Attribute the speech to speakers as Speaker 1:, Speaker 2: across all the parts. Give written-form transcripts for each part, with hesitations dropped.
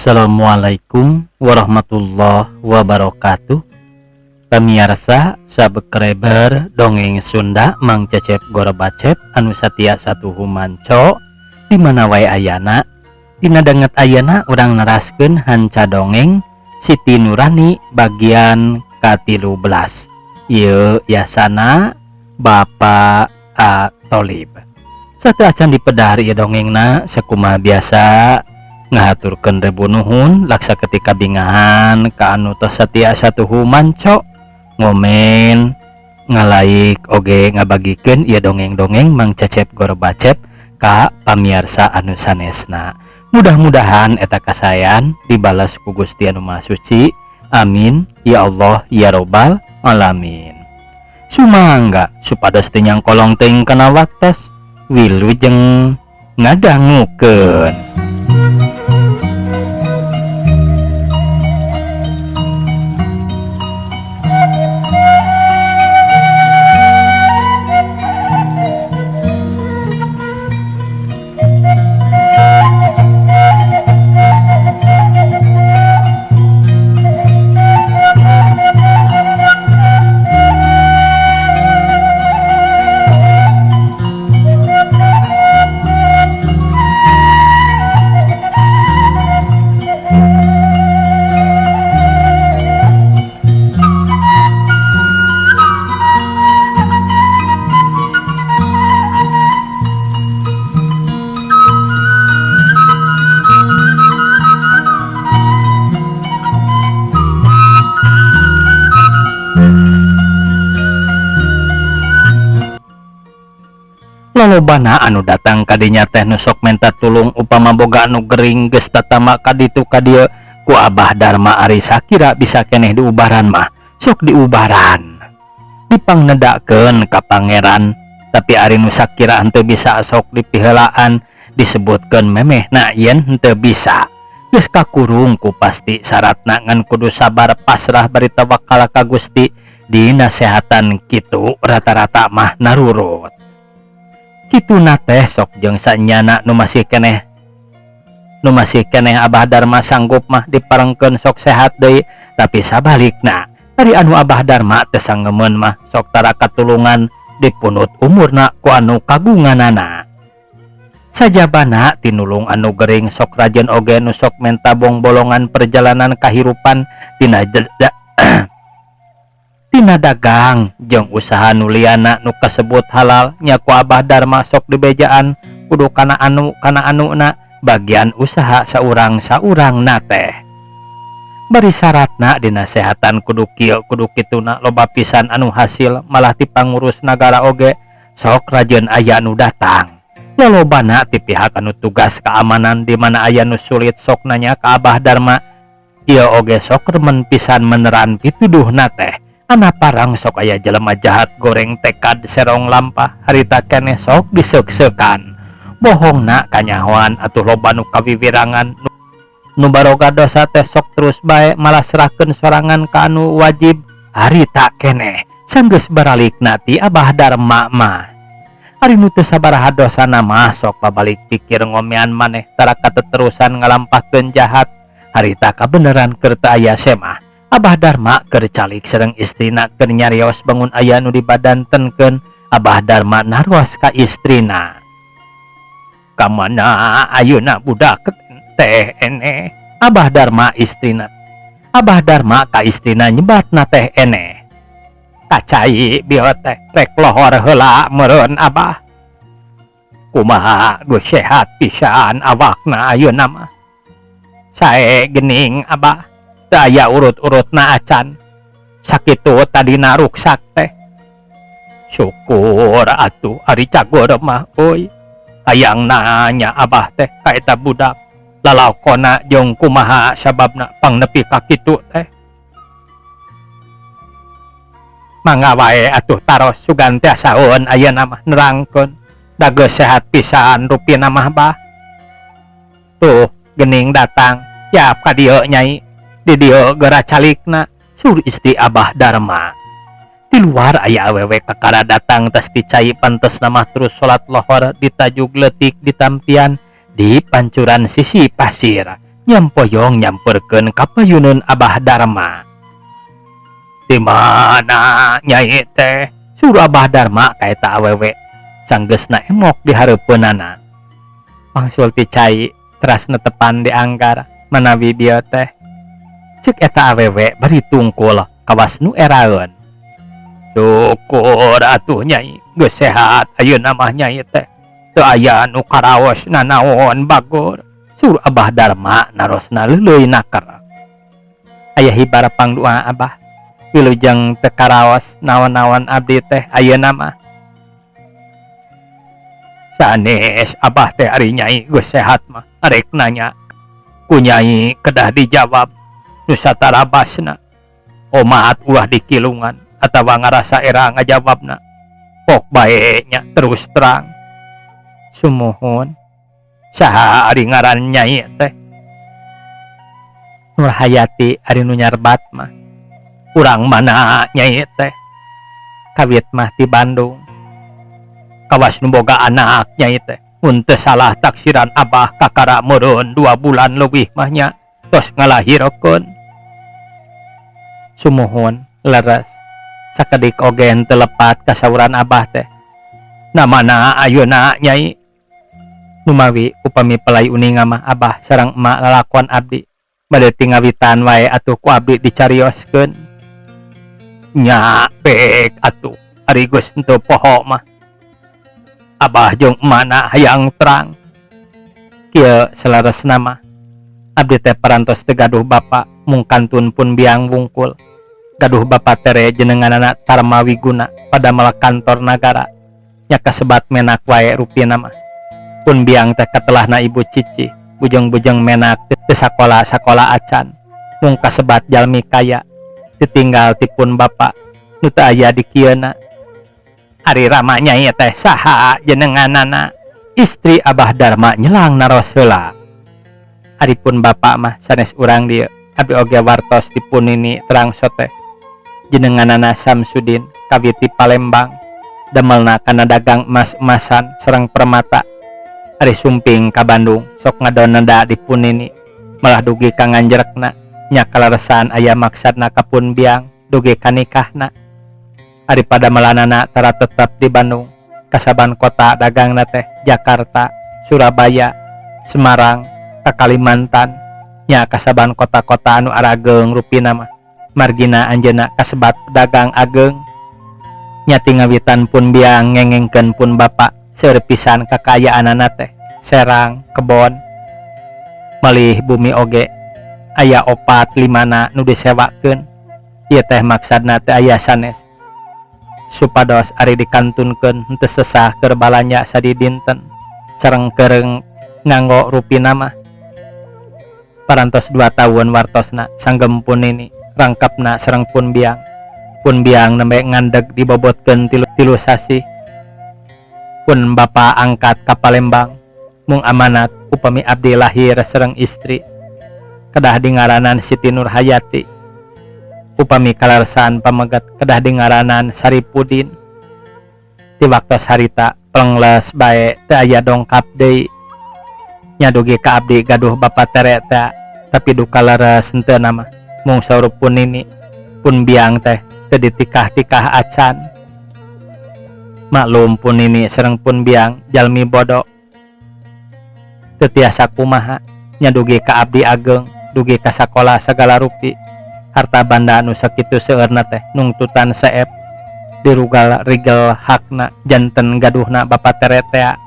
Speaker 1: Assalamualaikum warahmatullahi wabarakatuh. Pamiarsa subscriber dongeng Sunda Mang Cecep Gorbacep anu satia satuhu manco di mana wae ayana. Dina danget ayana urang neraskeun hanca dongeng Siti Nurani bagian ka-13. Ieu yasana Bapak A Tolib. Sateuacan dipedar ieu dongengna sakumaha biasa ngahaturkeun rebu nuhun laksa ketika bingahan ka anu tos satia satuhu manco ngomen ngalaik oge ngabagikeun ieu dongeng-dongeng Mang Cecep Gorbacep ka pamiarsa anu sanesna. Mudah-mudahan eta kasayan dibalas ku Gusti Anu Maha Suci. Amin ya Allah ya Robbal alamin. Sumangga supados teu nyangkolong teuing kana waktos wilujeng ngadangukeun. Lolobana anu datang kadinya teh nu sok menta tulung upama boga anu gering geus tatama kaditu kadieu ku Abah Dharma ari sakira bisa keneh diubaran mah sok diubaran dipangnedakeun ka pangeran tapi ari nu sakira henteu bisa sok dipiheulaan disebutkeun memehna yen henteu bisa geus kakurung ku pasti syaratna ngan kudu sabar pasrah bari tawakal ka Gusti dinasehatan kitu rata-rata mah narurut. Kituna teh sok jeung sanyana nu masih keneh Abah Dharma sanggup mah diparengkeun sok sehat deui tapi sabalikna ari anu Abah Dharma teu sanggemeun mah sok tara katulungan dipunut umurna ku anu kagunganana. Sajabana tinulung anu gering sok rajin oge nu sok menta bongbolongan perjalanan kahirupan tina tina dagang jeung usaha nu liana nu kasebut halal nya ku Abah Dharma sok dibejaan kudu kana anu kana anuna bagian usaha saurang-saurangna teh. Bari syaratna dinasehatan kudu kieu kudu kituna loba pisan anu hasil malah ti pangurus nagara oge sok rajin aya nu datang. Lolobana ti pihak anu tugas keamanan di mana aya nu sulit sok nanya ka Abah Dharma ieu oge sok remen pisan meneran pituduhna teh. Ana parang sok aya jelema jahat goreng tekad serong lampah harita keneh sok diseuk-seukan bohongna kanyahoan atuh loba nu kawiwirangan nu baroga dosa teh sok terus bae malah serahkeun sorangan ka anu wajib harita keneh sanggeus baralikna ti Abah Dharma mah. Ari nu teu sabaraha dosana mah sok pabalik pikir ngomean maneh tara kateterusan ngalampahkeun jahat harita kabeneran keur teu aya semah. Abah Dharma keur calik sareng istrina keur nyarios bangun aya nu dibadantenkeun Abah Dharma naros ka istrina. Ka mana ayeuna budak teh eneh? Abah Dharma istrina. Abah Dharma ka istrina nyebatna teh eneh. Kacai bieu teh rek lohor heula meureun Abah. Kumaha geus sehat pisan awakna ayeuna mah. Sae geuning Abah. Teu aya urut-urutna acan. Sakitu tadina ruksak teh. Syukur atuh ari cagur mah euy. Hayang nanya Abah teh ka eta budak. Lalakona jeung kumaha sababna pangnepi ka kitu teh. Mangga wae atuh taros sugan teh saeun ayeuna mah nerangkeun. Da geus sehat pisan rupina mah bah. Tuh geuning datang. Yap ka dieu nyai. Di dieu geura calikna sur istri Abah Dharma. Di luar aya awewe kakara datang tas dicai pantes nama terus salat lohor ditajug leutik ditampian di pancuran sisi pasir. Nyampoyong nyamperkeun ka payuneun Abah Darma. Di mana Nyai teh? Suruh Abah Darma ka eta awewe sanggeusna emok di hareupeunana. Wangsul ti cai teras netepan di anggar manawi bieu teh. Ceuk eta awewe bari tungkul kawas nu eraeun. Syukur atuh Nyai geus sehat ayeuna mah Nyai teh. Teu aya nu karaos nanaon bageur. Suruh Abah Darma narosna leuleuy naker. Aya hibar pangdoa Abah. Wilujeng teu karaos naon-naon abdi teh ayeuna mah. Sanes Abah teh ari Nyai geus sehat mah arek nanya. Ku Nyai kedah dijawab nu satarabasna. Omat ulah dikilungan atawa ngarasa era ngajawabna. Pok bae nya terus terang. Sumuhun. Saha ari ngaran Nyai teh? Nurhayati ari nu nyarbat mah. Urang mana Nyai teh? Kawit mah ti Bandung. Kawas nu boga anak Nyai teh. Mun teu salah taksiran Abah kakara meureun 2 bulan leuwih mah nya tos ngalahirkeun. Sumuhun leres. Sakedik oge henteu lepat kasauran Abah teh. Namana ayeuna Nyai? Numawi upami pelai uninga mah Abah sareng emak lalakon abdi. Bade tingawitan wae atuh ku abdi dicarioskeun. Nya pek atuh ari geus henteu poho mah. Abah jeung emakna hayang terang. Kieu saleresna mah abdi teh parantos teu gaduh bapa mung kantun pun biang wungkul. Gaduh bapa tere jenenganana Tarma Wiguna padamel kantor nagara. Nya kasebat menak wae rupina mah. Pun biang teh katelahna ibu cici, bujeng-bujeng menak teu sakola-sakola acan. Mung kasebat jalmi kaya, ditinggal ti pun bapa nu teu aya di kieuna. Ari rama Nyai teh saha jenenganana? Istri Abah Darma nyelang naros heula. Ari pun bapa mah sanes urang dieu, abdi oge wartos dipun nini terang sote. Jenenganana Samsudin kawit ti Palembang, damelna kana dagang emas-emasan sareng permata. Ari sumping ka Bandung sok ngadoneda dipun nini, malah dugi ka nganjrekna nya kaleresan aya maksadna ka pun biang dugi ka nikahna. Ari padamelanana tara tetep di Bandung, kasaban kota dagangna teh Jakarta, Surabaya, Semarang, ka Kalimantan, nya kasaban kota-kota anu arageung rupina mah. Margina anjeunna kasebat pedagang ageng. Nya tingawitan pun biang ngengengkeun pun bapa seueur pisan kakayaanana teh, serang, kebon, malih bumi oge aya 4 5 nu disewakeun. Ieu teh maksadna teh aya sanes supados ari dikantunkeun henteu sesah keur balanja sadidinten sareng keur nganggo rupina mah. Parantos 2 tahun wartosna sanggem pun nini rangkapna sareng pun biang. Pun biang nembe ngandeg dibobotkeun tilu sasih. Pun bapa angkat ka Palembang mung amanat upami abdi lahir sareng istri kedah dingaranan Siti Nurhayati, upami kalarsan pameget kedah dingaranan Saripudin. Ti waktos harita plengles bae teu aya dongkap deui. Nya dugi ka abdi gaduh bapa tere teh, tapi duka leres henteu mah mung saur pun nini pun biang teh teu ditikah-tikah acan. Maklum pun nini sareng pun biang jalmi bodoh teu tiasa kumaha. Nya dugi ka abdi ageng dugi ka sakola sagala rupi harta banda nu sakitu seueurna teh nungtutan seep dirugal rigel hakna janten gaduhna bapa tere tea.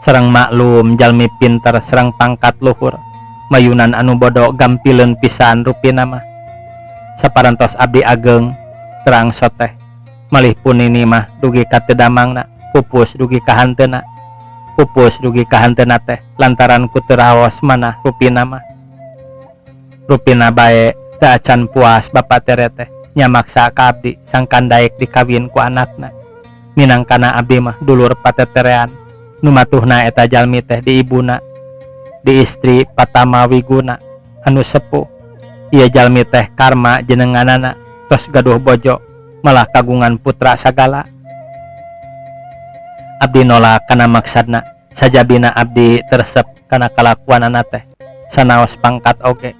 Speaker 1: Sareng maklum jalmi pinter sareng pangkat luhur mayunan anu bodoh gampileun pisan rupina mah. Saparantos abdi ageng terang soteh malih pun nini mah dugi ka teu damangna pupus dugi ka hanteuna. Pupus dugi ka hanteuna teh lantaran ku teu raos manah rupina mah. Rupina bae teu acan puas bapa tere teh nya maksa ka abdi sangkan daek dikawin ku anakna. Minangkana abdi mah dulur pateterean nu matuhna eta jalmi teh di ibuna di istri Patama Wiguna anu sepuh. Ieu jalmi teh karma jenenganana tos gaduh bojo malah kagungan putra sagala. Abdi nolak kana maksadna sajabina abdi teresep kana kalakuanana teh. Sanaos pangkat oge.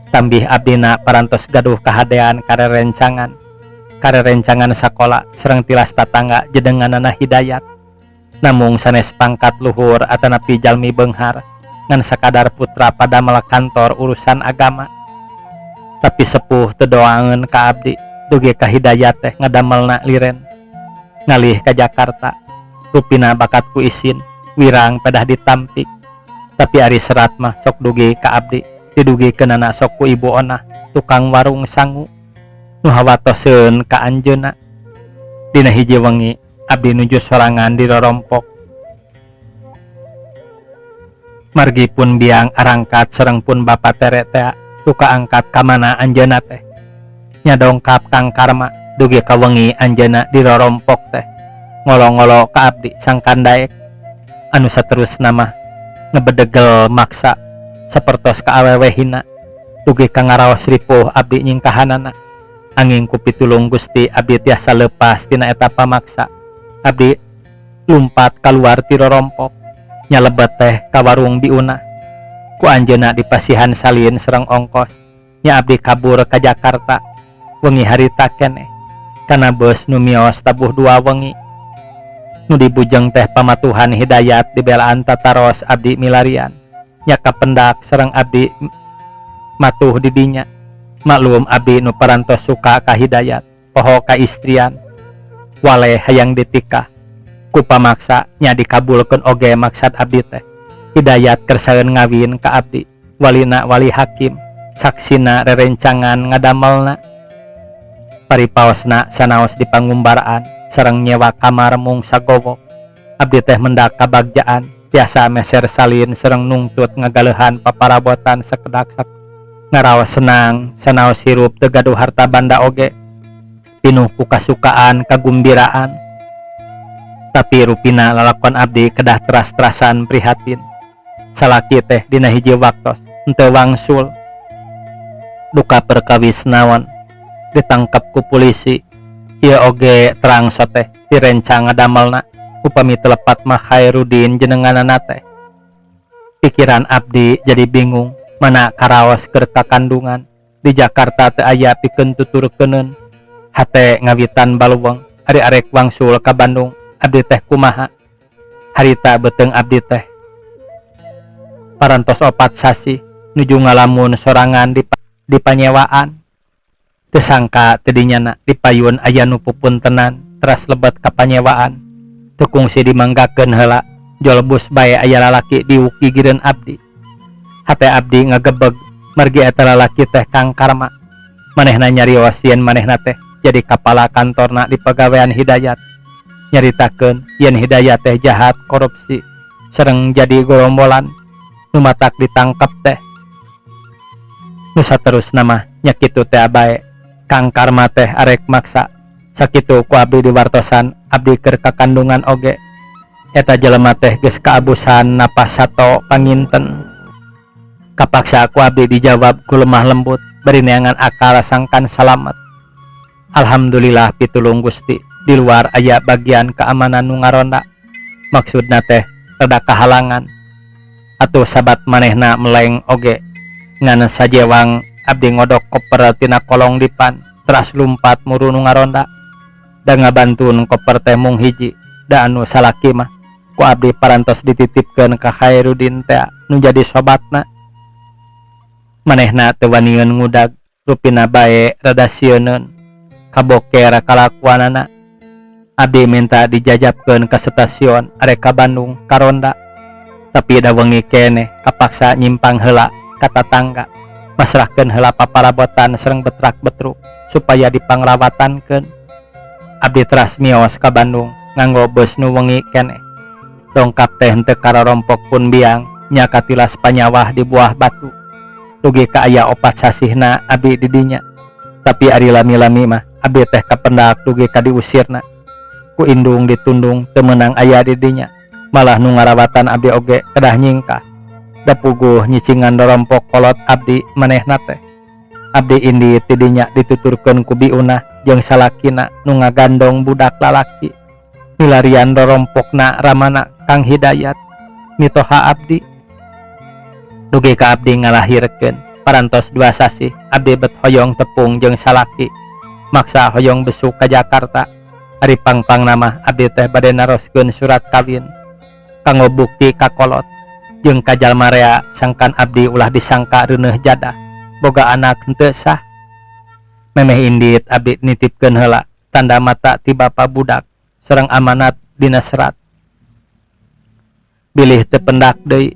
Speaker 1: Tambih abdina parantos gaduh kahadean karerencangan. Karerencangan sakola sareng tilas tatangga jedenganana Hidayat. Namung sanes pangkat luhur atanapi jalmi beunghar ngan sakadar putra padamel kantor urusan agama. Tapi sepuh teu doangeun ka abdi dugi ka Hidayat teh ngadamelna liren. Ngalih ka Jakarta. Rupina bakat ku isin wirang pedah ditampik. Tapi ari serat mah sok dugi ka abdi didugikeunana sok ku ibu onah tukang warung sangu nu hawatoseun ka anjeunna. Dina hiji wengi abdi nuju sorangan di rorompok. Margi pun biang arangkat sareng pun bapa tere tea duka angkat ka mana anjeunna teh. Nya dongkap Kang Karma dugi ka wengi anjeunna di rorompok teh ngolo-ngolo ka abdi sangkan daek anu saterusna mah ngebedegel maksa sapertos ka awewe hina dugi ka ngaraos ripuh abdi nyingkahanana. Anging ku pitulung Gusti abdi tiasa lepas tina eta pamaksa. Abdi lumpat kaluar ti rorompok nyalebet teh ka warung biuna. Ku anjeunna dipasihan salin sareng ongkos. Nya abdi kabur ka Jakarta wengi harita keneh kana beus nu mios tabuh dua wengi. Nu dibujeng teh pamatuhan Hidayat dibelaan tataros abdi milarian. Nya kapendak sareng abdi matuh di dinya. Maklum abdi nu parantos suka ka Hidayat, poho ka istrian. Waleh hayang ditikah. Ku pamaksa nya dikabulkeun oge maksad abdi teh. Hidayat kersaeun ngawin ka abdi, walina wali hakim, saksina rerencangan ngadamelna. Paripaosna sanaos di pangumbaraan sareng nyewa kamar mung sagowok. Abdi teh mendak kabagjaan tiasa meser salin sareng nungtut ngagaleuhan paparabotan sakedak sak ngaraos senang sanaos hirup teu gaduh harta banda oge pinuh ku kasukaan kagumbiraan. Tapi rupina lalakon abdi kedah teras-terasan prihatin. Salaki teh dina hiji waktos henteu wangsul. Duka perkawis naon ditangkap ku polisi. Ieu oge terang soteh direncang ngadamelna upami telepat mah Khairudin jenenganana teh. Pikiran abdi jadi bingung mana karaos keur kakandungan di Jakarta teu aya pikeun tuturkeuneun. Hate ngawitan baluweng ari arek wangsul ka Bandung abdi teh kumaha. Harita beuteung abdi teh parantos 4 sasih nuju ngalamun sorangan di panyewaan. Teu sangka teu dinyana di payun aya nu pupuntenan teras lebet ka panyewaan. Teu kungsi dimanggakeun heula jol bus bae aya lalaki diuk gigireun abdi. Hate abdi ngagebeg margi eta lalaki teh Kang Karma. Manehna nyarios yen manehna teh jadi kapala kantorna di pagawean Hidayat. Nyaritakeun yen Hidayat teh jahat korupsi sareng jadi gorombolan nu matak ditangkep teh. Nu saterusna mah nya kitu teh bae. Kang Karma teh arek maksa sakitu ku abdi diwartosan abdi keur kakandungan oge. Eta jelema teh geus kaabusan napas sato panginten. Kapaksa ku abdi dijawab ku lemah lembut bari neangan akal sangkan salamet. Alhamdulillah pitulung Gusti di luar aya bagian keamanan nu ngaronda. Maksudna teh rada kahalangan. Atuh sabat manehna meleng oge ngan sajewang abdi ngodok koper tina kolong dipan teras lumpat muru nu ngaronda. Da ngabantun koper teh mung hiji da anu salaki mah ku abdi parantos dititipkeun ka Khairudin teh nu jadi sobatna. Manehna teu waniun ngudag rupina bae rada sieuneun kaboker kalakuanana. Abdi minta dijajabkeun ka stasiun arek ka Bandung karonda. Tapi da wengi keneh kapaksa nyimpang heula ka tatangga. Masrahkeun heula paparabotan sareng betrak-betruk supaya dipangrawatankeun. Abdi teras mios ka Bandung nganggo beus nu wengi keneh. Dongkap teh henteu karorompok pun biang nya katilas panyawah di buah batu. Dugi ka aya 4 sasihna abdi di dinya. Tapi ari lami-lami mah abdi teh kapendak dugi ka diusirna. Ku indung ditundung teu meunang aya di dinya. Malah nu ngarawatan abdi oge kedah nyingkah. Da puguh nyicingan dorompok kolot abdi manehna teh. Abdi indi ti dinya dituturkeun ku biunah jeung salakina nu ngagandong budak lalaki. Milarian dorompokna ramana Kang Hidayat mitoha abdi. Dugi ka abdi ngalahirkeun parantos 2 sasih abdi bet hoyong tepung jeung salaki maksa hoyong besuk ka Jakarta. Ari pangpangna mah abdi teh bade naroskeun surat kawin kanggo bukti ka kolot jeung ka jalma rea sangkan abdi ulah disangka reuneuh jadah boga anak henteu sah. Memeh indit abdi nitipkeun heula tanda mata ti bapa budak sareng amanat dina serat. Bilih teu pendak deui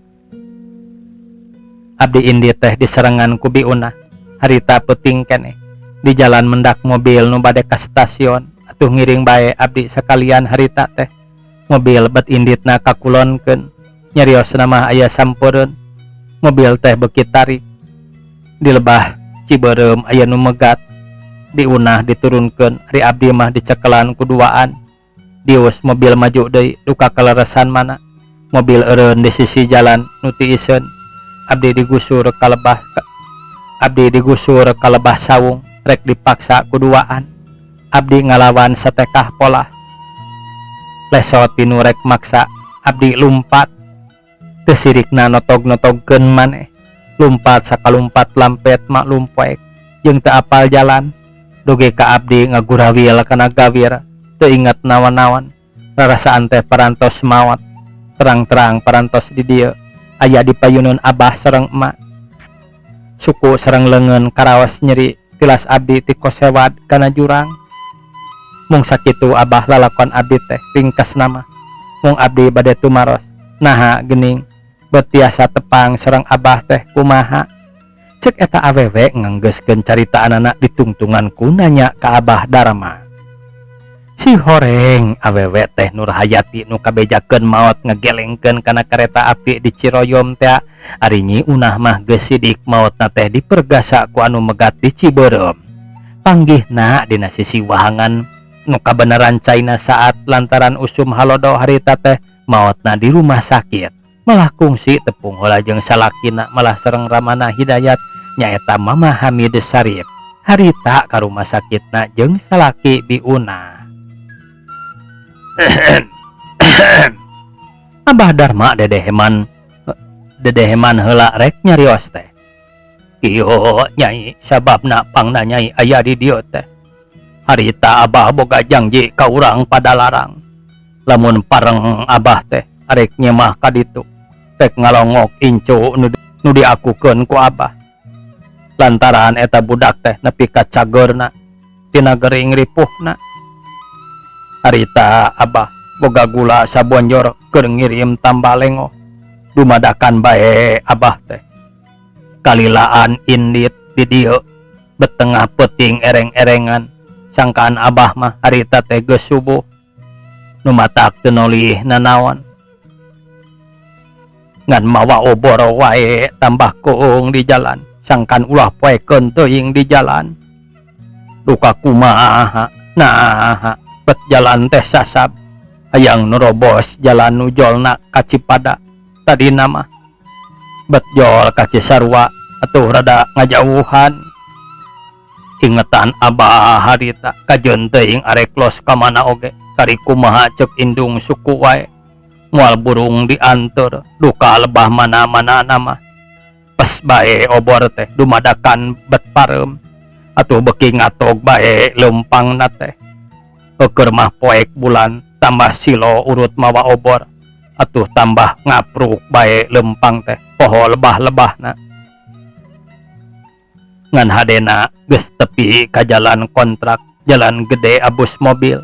Speaker 1: abdi indit teh diserengan ku biunah harita peuting keneh di jalan mendak mobil nu bade ka stasiun atuh ngiring bae abdi sakalian harita teh mobil bet inditna kakulonkeun nyariosna mah aya sampureun mobil teh beuki tarik di lebah Cibeureum aya nu megat biunah diturunkeun ari abdi mah dicekelan ku duaan dius mobil maju deui duka kaleresan mana mobil eureun di sisi jalan nu tiiseun abdi digusur ka lebah abdi digusur ka lebah saung rek dipaksa ku duaan abdi ngalawan satekah polah lesot tinu rek maksa abdi lumpat teu sirikna notog-notogkeun maneh lumpat sakalumpat lampet maklum poek jeung teu apal jalan dugi ka abdi ngagurawil kana gawir teu inget naon-naon rarasaan teh parantos maot terang-terang parantos di dieu aya di payunun abah sareng emak suku sareng leungeun karaos nyeri tilas abdi ti kosewad kana jurang mung sakitu abah lalakon abdi teh ringkesna mah mung abdi bade tumaros naha geuning bet tiasa tepang sareng abah teh kumaha cek eta awewe nganggeuskeun caritaanana ditungtungan ku nanya ka Abah Darma. Si horeng awewe teh Nurhayati nu kabejakeun maot ngegelengkeun kana kareta api di Ciroyom teh ari Nyi Unah mah geus sidik maotna teh dipergasa ku anu megat di Cibeureum. Panggihna dina sisi wahangan nu kabeneran caina saat lantaran usum halodo harita teh maotna di rumah sakit malah kungsi tepung heula jeung salakina malah sareng Ramana Hidayat nyaeta Mama Hamid Sarip harita ka rumah sakitna jeung salaki Biunah. Abah Darma dedeheman heula rek nyarios teh. Kieu nyai sababna pangna nyai aya di dieu teh. Harita abah boga janji ka urang Padalarang. Lamun pareng abah teh arek nyemah ka ditu rek ngalongok incu nu diakukeun ku abah. Lantaran eta budak teh nepi ka cageurna tina gering ripuhna. Harita abah boga gula sabonjor keur ngirim tambah lengoh dumadakan bae abah teh kalilaan indit di dieu betengah peuting ereng-erengan sangkaan abah mah harita teh geus subuh nu matak teu nolih nanaon ngan mawa obor wae tambah keung di jalan sangkan ulah poekeun teuing di jalan duka kumaha nah bet jalan teh sasab hayang nerobos jalan nu jolna ka Cipada tadi nama bet jol ka Cisarua atuh rada ngajauhan ingetan abah harita kajeun teuing arek los ka mana oge kari kumaha ceuk indung suku wae moal burung dianteur duka lebah mana-mana nama pes bae obor teh dumadakan bet pareum atuh beuki ngatog bae leumpangna teh keur mah poek bulan tambah silo urut mawa obor atuh tambah ngapruk bae lempang teh poho lebah-lebahna ngan hadena geus tepi ka jalan kontrak jalan gede abus mobil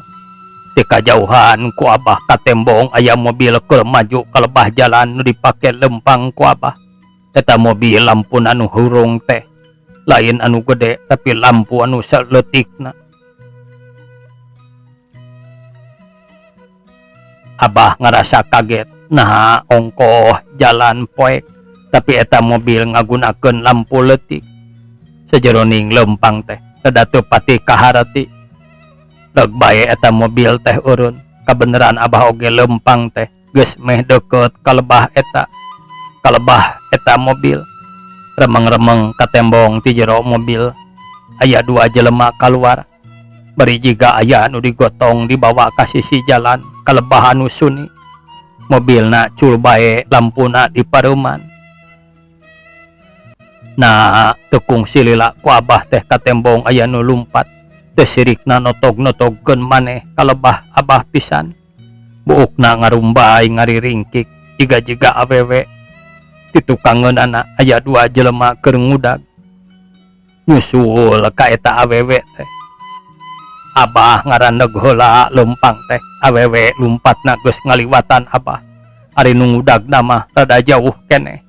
Speaker 1: ti kajauhan ku abah katembong aya mobil keur maju ka lebah jalan nu dipake lempang ku abah eta mobil lampuna anu hurung teh lain anu gede tapi lampu anu saleutikna. Abah ngerasa kaget nah ongkoh jalan poek tapi eta mobil ngagunakeun lampu leutik sajeroning lempang teh rada teu pati kaharati reg bae eta mobil teh eureun kabeneran abah oge lempang teh geus meh deukeut ka lebah eta mobil remeng-remeng katembong ti jero mobil aya dua jelema kaluar bari jiga aya nu digotong dibawa ka sisi jalan kalebahan nu suni mobilna cul bae lampuna dipareuman. Nah, teu kungsi lila ku Abah teh katembong aya nu lumpat. Teu sirikna notog-notogkeun maneh ka lebah Abah pisan. Buukna ngarumbay ngariringkik jiga-jiga awewe. Ti tukangeunana aya dua jelema keur ngudag. Nyusul ka eta awewe teh. Abah ngarandeg heula leumpang teh awewe lumpatna geus ngaliwatan Abah. Ari nu ngudagna mah rada jauh keneh.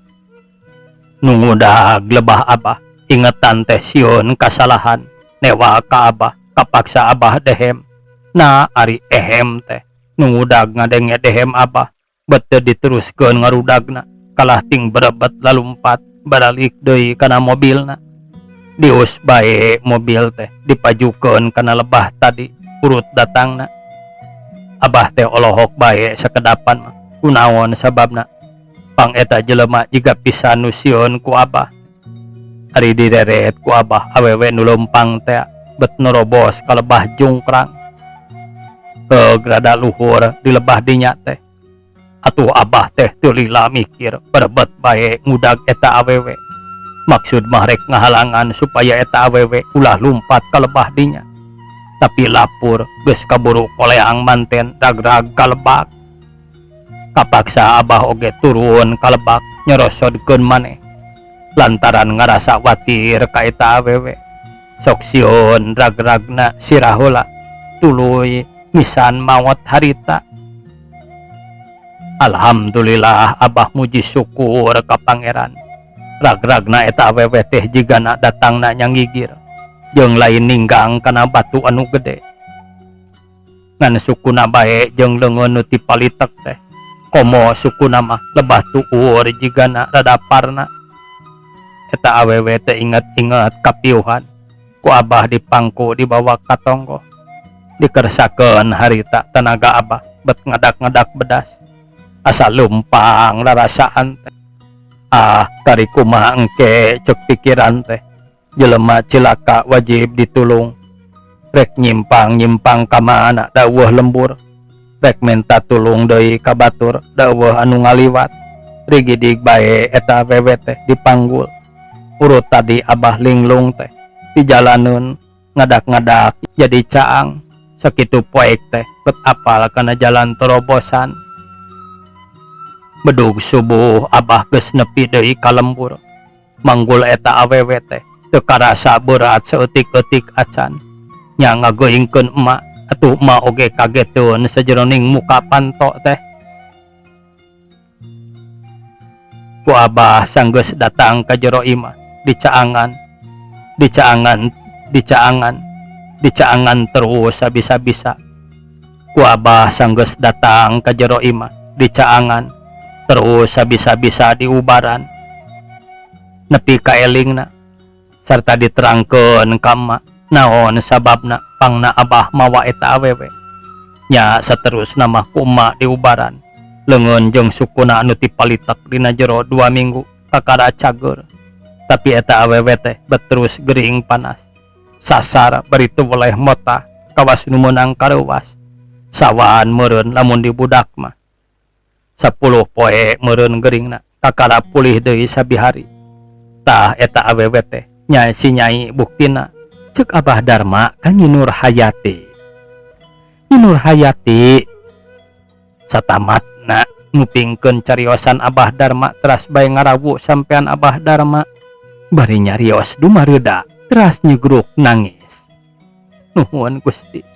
Speaker 1: Nu ngudag lebah Abah ingetan teh sieun kasalahan newa ka Abah kapaksa Abah dehem. Nah ari ehem teh nu ngudag ngadenge dehem Abah bet teu diteruskeun ngarudagna kalah ting berebet lalumpat baralik deui kana mobilna. Dius bae mobil teh dipajukeun kana lebah tadi urut datangna. Abah teh olohok bae sakedapan mah kunaon sababna. Pang eta jelema jiga pisan nu sieun ku Abah. Ari direret ku Abah awewe nu leumpang teh bet nerobos ka lebah jungkrang. Heug rada luhur di lebah dinya teh. Atuh Abah teh teu lila mikir berebet bae ngudag eta awewe. Maksud mah rek ngahalangan supaya eta awewe ulah lumpat ka lebah dinya. Tapi lapur geus kaburu koleang manten ragrag ka lebak. Kapaksa Abah oge turun ka lebak nyorosodkeun maneh. Lantaran ngarasa watir ka eta awewe. Sok sieun ragragna sirah heula tuluy misan maot harita. Alhamdulillah Abah muji syukur ka Pangeran. Ragragna eta awewe teh jigana datangna nyangigir jeung lain ninggang kana batu anu gede. Ngan sukuna bae jeung leungeun nu tipalitek teh. Komo sukuna mah lebah tuur jigana rada parna. Eta awewe teh inget-inget kapiuhan ku Abah dipangku dibawa ka tonggoh. Dikersakeun harita tenaga Abah bet ngadak-ngadak bedas. Asa leumpang rarasaan teh. Ah, kari kumaha engke ceuk pikiran teh. Jelema cilaka wajib ditulung. Rek nyimpang-nyimpang ka mana da eueuh lembur. Rek menta tulung deui ka batur da eueuh anu ngaliwat. Rigidig bae eta awewe teh dipanggul. Urut tadi Abah linglung teh dijalaneun ngadak-ngadak jadi caang. Sakitu poek teh bet apal kana jalan terobosan. Bedug subuh Abah geus nepi deui ka lembur. Manggul eta awewe teh teu karasa berat saeutik-eutik acan. Nya ngageuingkeun emak atuh emak oge kageteun sajeroning muka panto teh. Ku Abah sanggeus datang ka jero imah dicaangan, dicaangan, dicaangan, dicaangan terus sabisa-bisa. Ku Abah sanggeus datang ka jero imah dicaangan terus sabisa-bisa diubaran. Nepi ka elingna sarta diterangkeun ka emak naon sababna pangna Abah mawa eta awewe. Nya saterusna mah ku emak diubaran. Leungeun jeung sukuna anu tipalitek dina jero 2 minggu kakara cager. Tapi eta awewe teh bet terus gering panas. Sasar bari teu weleh motah kawas nu meunang kareuwas. Sawan meureun lamun dibudak mah. 10 poe meureun geringna kakara pulih deui sabihari. Tah eta awewe teh nya si nyai buktina ceuk Abah Darma ka Nyi Nur Hayati. Nyi Nur Hayati satamatna ngupingkeun cariosan Abah Darma teras bae ngarawu sampean Abah Darma. Bari nyarios dumareuda teras nyegruk nangis. Nuhun Gusti.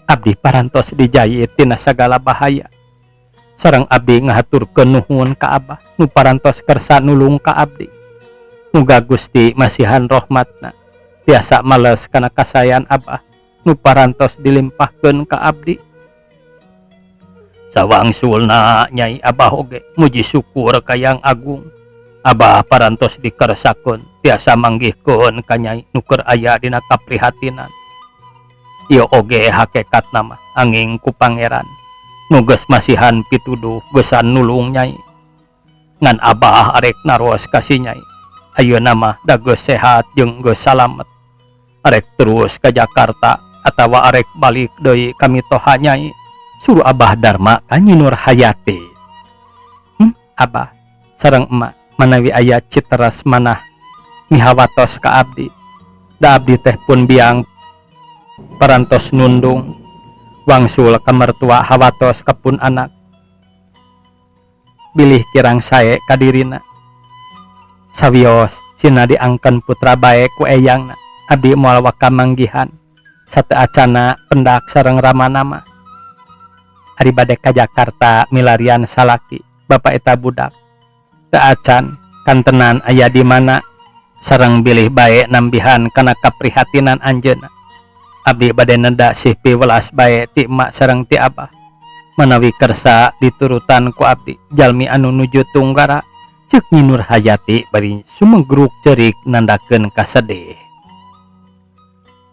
Speaker 1: Abdi parantos dijayit tina sagala bahaya. Sareng abdi ngahaturkeun nuhun ka Abah nu parantos kersa nulung ka abdi. Muga Gusti masihan rahmatna tiasa males kana kasayan Abah nu parantos dilimpahkeun ka abdi. Sawangsulna Nyai Abah oge muji syukur ka Yang Agung. Abah parantos dikersakeun tiasa manggihkeun ka Nyai nu keur aya dina kaprihatinan. Ieu oge hakikatna mah anging ku Pangeran nu geus masihan pituduh geusan nulung Nyai. Ngan Abah arek naros ka si Nyai. Ayeuna mah da geus sehat jeung geus salamet. Arek terus ka Jakarta atawa arek balik deui ka mitoha Nyai. Suruh Abah Darma ka Nyi Nur Hayati. Abah sareng emak Manawi aya citeres manah mihawatos ka abdi. Da abdi teh pun biang parantos nundung wangsul ka mertua hawatos ka pun anak. Bilih kirang sae ka dirina. Sawios sina diangken putra bae ku eyangna, abdi moal waka manggihan sateu acana pendak sareng ramana mah. Ari bade ka Jakarta milarian salaki bapa eta budak teu acan kantenan aya di mana sareng bilih bae nambihan kana kaprihatinan anjeunna. Abdi bade neda sih piwelas bae ti emak sareng ti abah. Manawi kersa diturutan ku abdi jalmi anu nuju tunggara, ceuk Nyi Nurhayati bari sumegruk ceurik nandakeun kasedih.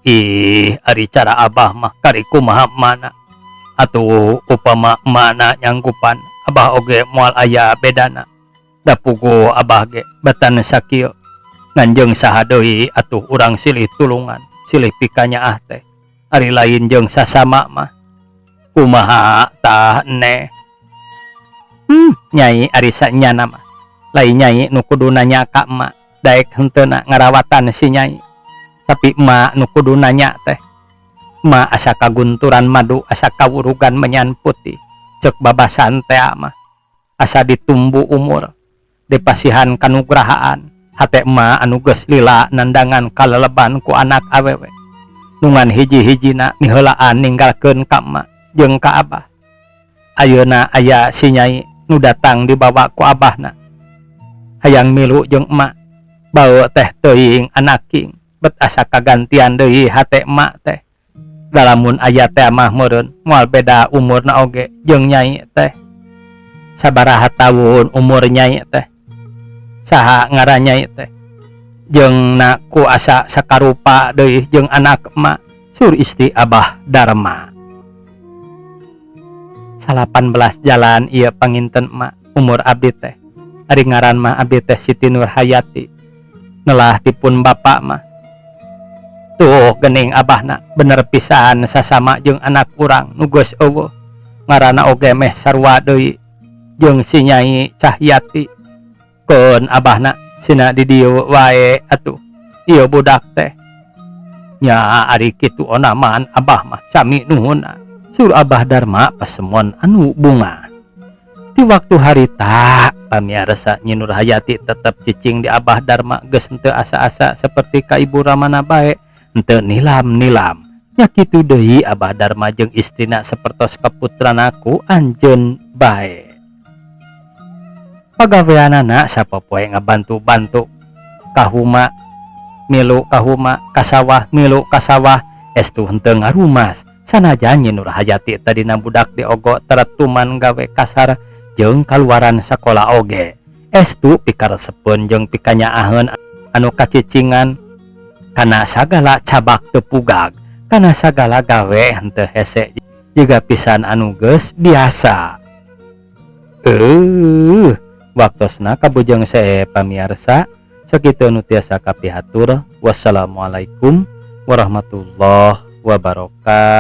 Speaker 1: Ih, ari cara abah mah kari kumaha mana atuh upama mana nyanggupan abah oge moal aya bedana. Da puguh abah ge batan sakieu ngan jeung saha deui atuh urang silih tulungan silih pikanyaah teh ari lain jeung sasama mah. Kumaha tah neh? Nyai ari sanyana mah lain nyai nu kudu nanya ka emak daek henteuna ngarawatan si nyai, tapi emak nu kudu nanya teh. Emak asa kagunturan madu asa kawurugan menyan putih ceuk babasan teh mah asa ditumbu umur dipasihan kanugrahaan hate emak anu geus lila nandangan kaleleban ku anak awewe nungan hiji-hijina miheulaan ninggalkeun ka emak jeung ka abah. Ayeuna aya si nyai nu datang dibawa ku abahna hayang milu jeung emak bau teh teuing anaking bet asa kagantian deui hate emak teh. Dalamun aya teh mah meureun moal beda umurna oge jeung nyai teh. Sabaraha taun umur nyai teh? Saha ngaran nyai teh? Jeung na ku asa sakarupa deui jeung anak emak, sur istri Abah Darma. 18 jalan ieu panginten emak umur abdi teh. Ari ngaran mah abdi teh Siti Nurhayati. Nelah tipun bapak mah. Tuh gening abahna bener pisan sasama jeung anak urang nu geus eueuh. Ngaranna oge meh sarua deui jeung si Nyai Cahyati. Keun abahna sina di dieu wae atuh. Ieu budak teh. Nya ari kitu onaman abah mah sami nuhunna. Sur Abah Darma pasemon anu bunga. Ti waktu harita pamiarsa Nyi Nurhayati tetep cicing di Abah Darma geus henteu asa-asa seperti ka ibu ramana bae henteu nilam-nilam. Nya kitu deui Abah Darma jeung istrina sapertos kaputrana ku anjeun bae. Pagaweanana sapopoe ngabantu-bantu kahuma milu kahuma kasawah milu kasawah estu henteu ngarumas. Sanajan Nyi Nurhayati tadina budak diogo teretuman gawe kasar jeung kaluaran sakola oge. Estu pikaresepeun jeung pikanyaaheun anu kacicingan kana sagala cabak teu pugag, kana sagala gawe henteu hese jiga pisan anu geus biasa. Waktosna kabujeng sae pamiarsa, sakitu nu tiasa kapihatur. Wassalamualaikum warahmatullahi wabarakatuh.